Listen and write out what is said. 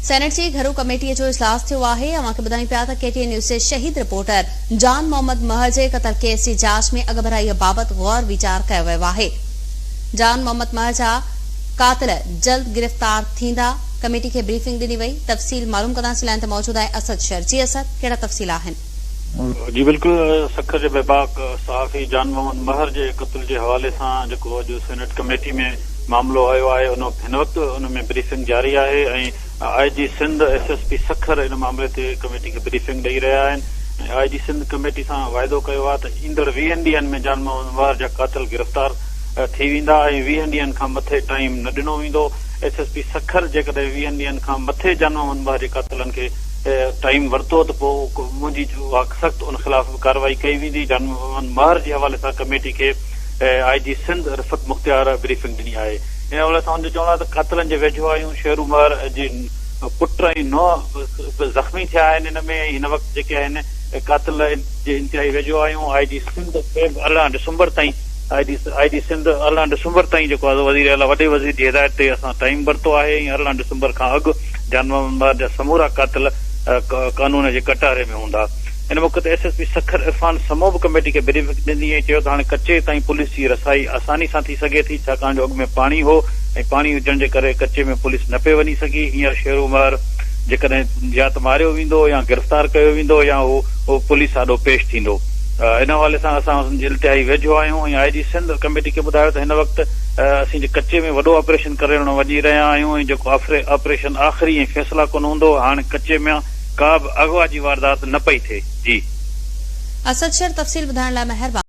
Senate جي گهرو committee جو اجلاس ٿيو آهي، اوهان کي ٻڌايون پيا ته ڪي ٽي اين نيوز جي شهيد رپورٽر جان محمد مهر جي قتل ڪيس جي جاچ ۾ اڳڀرائي بابت غور ويچار ڪيو ويو آهي، جان محمد مهر جا قاتل جلد گرفتار ٿيندا، ڪميٽي کي بريفنگ ڏني وئي، تفصيل معلوم ڪنداسين لائين تي موجود آهي اسد شر، جي اسد ڪهڙا تفصيل آهن؟ جي بلڪل سکر جي بيباڪ صحافي جان محمد مهر جي قتل جي حوالي سان جيڪو اڄ سينيٽ ڪميٽي ۾ معاملو آيو آهي ان هن وقت ان ۾ بريفنگ جاري آهي ۽ I G Sindh S S P Sukkur ان معاملي تي ڪميٽي کي بريفنگ ڏئي رهيا آهن ۽ آء جي سنڌ ڪميٽي سان واعدو ڪيو آهي ته ايندڙ ويهن ڏينهن ۾ جان محمد مهر جا قاتل گرفتار ٿي ويندا ۽ ويهن ڏينهن کان مٿي ٽائيم نه ڏنو ويندو ايس ايس پي سکر جيڪڏهن ويهن ڏينهن کان مٿي جان محمد مهر جي قاتلن کي ٽائيم ورتو ته پوء منهنجي اها سخت ان خلاف به ڪارروائي ڪئي ويندي جان محمد مهر جي حوالي سان ڪميٽي کي I G Sindh Rifat Mukhtiar briefing ڏني آهي. ان حوالي سان هن جو چوڻ آهي ته قاتلن جي ويجهو آهيون، شيرو مهر جي پٽ ۽ نونهن به زخمي ٿيا آهن ان ۾ ۽ هن وقت جيڪي آهن قاتل جي انتهائي ويجهو آهيون، آء جي سنڌ کي به 18 ڊسمبر تائين آء جي آء جي سنڌ 18 ڊسمبر تائين جيڪو آهي وزير اعليٰ وڏي وزير جي هدايت تي اسان ٽائيم ورتو آهي ۽ 18 ڊسمبر کان اڳ جان محمد مهر جا سمورا قاتل قانون جي ڪٽهري ۾ هوندا. ان موقعي تي S S P Sukkur Irfan Samoon به ڪميٽي کي بريفنگ ڏني ۽ چيو ته هاڻي ڪچي تائين پوليس جي رسائي آساني سان ٿي سگهي ٿي ڇاڪاڻ جو اڳ ۾ پاڻي هو ۽ پاڻي هجڻ جي ڪري ڪچي ۾ پوليس نه پئي وڃي سگهي هينئر شيرو مهر جيڪڏهن يا ته ماريو ويندو يا گرفتار ڪيو ويندو يا هو پوليس آڏو پيش ٿيندو ان حوالي سان اسان ان جي انتهائي ويجهو آهيون ۽ آء جي سنڌ ڪميٽي کي ٻڌايو ته هن وقت اسين جي ڪچي ۾ وڏو آپريشن ڪرڻ وڃي رهيا آهيون ۽ جيڪو آپريشن آخري ۽ فيصلا ڪن هوندو هاڻ ڪچي ۾ ڪا به اغوا جي واردات نه پئي ٿئي. جي. اسد شر تفصيل ٻڌائڻ لاء مهرباني.